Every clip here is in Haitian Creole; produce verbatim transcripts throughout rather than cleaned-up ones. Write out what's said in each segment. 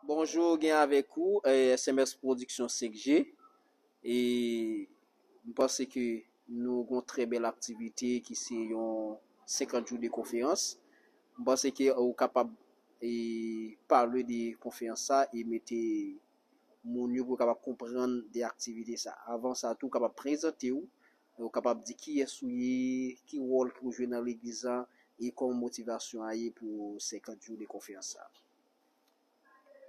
Bonjou, gen avèk ou, eh, S M S Production cinq G. E m panse ke nou gon trè bèl aktivite ki se yon senkant jou de konferans. M panse ke ou kapab, eh, pale de konferans sa e mete moun yo pou yo kapab konprann de aktivite sa. Avan sa tou, ou kapab prezante w, ou kapab di kiyès ou ye, ki wòl ke w jwe nan legliz la, e kòman motivasyon an ye pou senkant jou de konferans sa.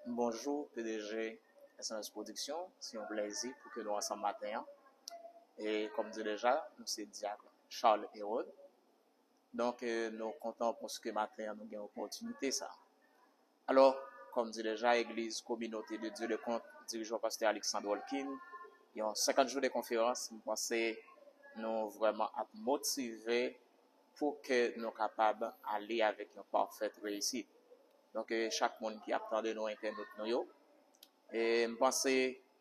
Bonjou, P D G S M S Production, se yon plèzi pou ke nou ansanm maten an. E kòm di deja, nou se Dyak Charles Herod. Donk, eh, nou kontan paske maten an nou gen opòtinite sa. Alò, kòm di deja, Egliz Kominote de Dye de Kont, dirije pa Pastè Alexandre Walkin, yon senkant jou de konferans, m panse nou vrèman ap motive pou ke nou kapab ale avèk yon pafèt reyisit. Donk, eh, chak moun ki ap tande nou, entènot nou yo, e m panse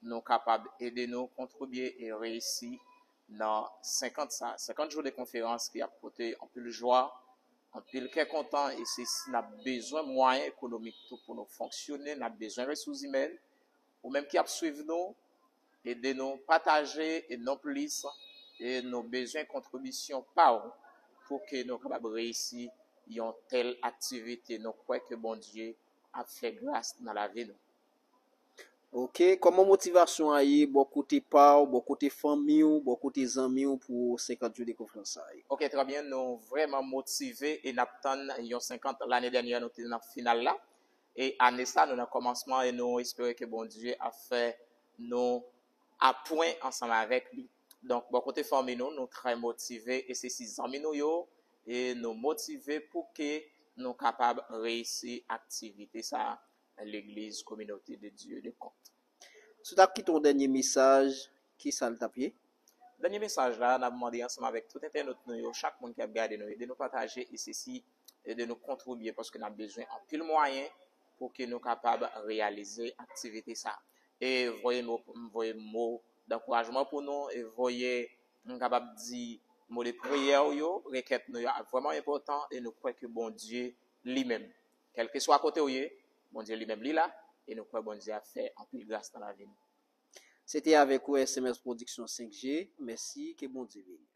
nou kapab ede nou kontribye e reyisi nan senkant sa, senkant jou de konferans ki ap pote anpil jwa, anpil kè kontan, e se si n ap bezwen mwayen ekonomik tou pou nou fonksyone, n ap bezwen resous imèn, ou menm ki ap swiv nou, ede nou pataje e non plis, e nou bezwen kontribisyon pa w pou ke nou kapab reyisi yon tèl aktivite. Nou kwè ke Bondye ap fè gras nan lavi nou. Ok, kòman motivasyon an ye bò kote pa w, bò kote fanmi w, bò kote zanmi w pou senkant jou de konferans sa a ye? Ok, trè byen, nou vrèman motive e n ap tann yon senkant. Lane dènyè, nou te nan final la. E ane sa, nou nan kòmansman e nou espere ke Bondye ap fè nou a pwen ansanm avèk li. Donk, bò kote fanmi nou, nou trè motive e se si zanmi nou yo, e nou motive pou ke nou kapab reyisi aktivite sa a, Legliz Kominote de Dye de Kont. Si w t ap kite yon dènye mesaj, ki sa l t ap ye? Dènye mesaj la, n ap mande ansanm avèk tout entènot nou yo, chak moun ki ap gade nou, ede nou pataje e se si, ede nou kontribye paske n ap bezwen anpil mwayen pou ke nou kapab reyalize aktivite sa. E voye mo, voye mo dankourajman pou nou, e voye, m kapab di, mo de priyè w yo, rekèt nou yo ap vrèman enpòtan e nou kwè ke Bondye li menm, kèlkeswa kote w ye, Bondye li menm li la, e nou kwè Bondye ap fè anpil gras nan lavi nou. Se te avèk ou S M S Production cinq G. Mèsi, ke Bondye beni.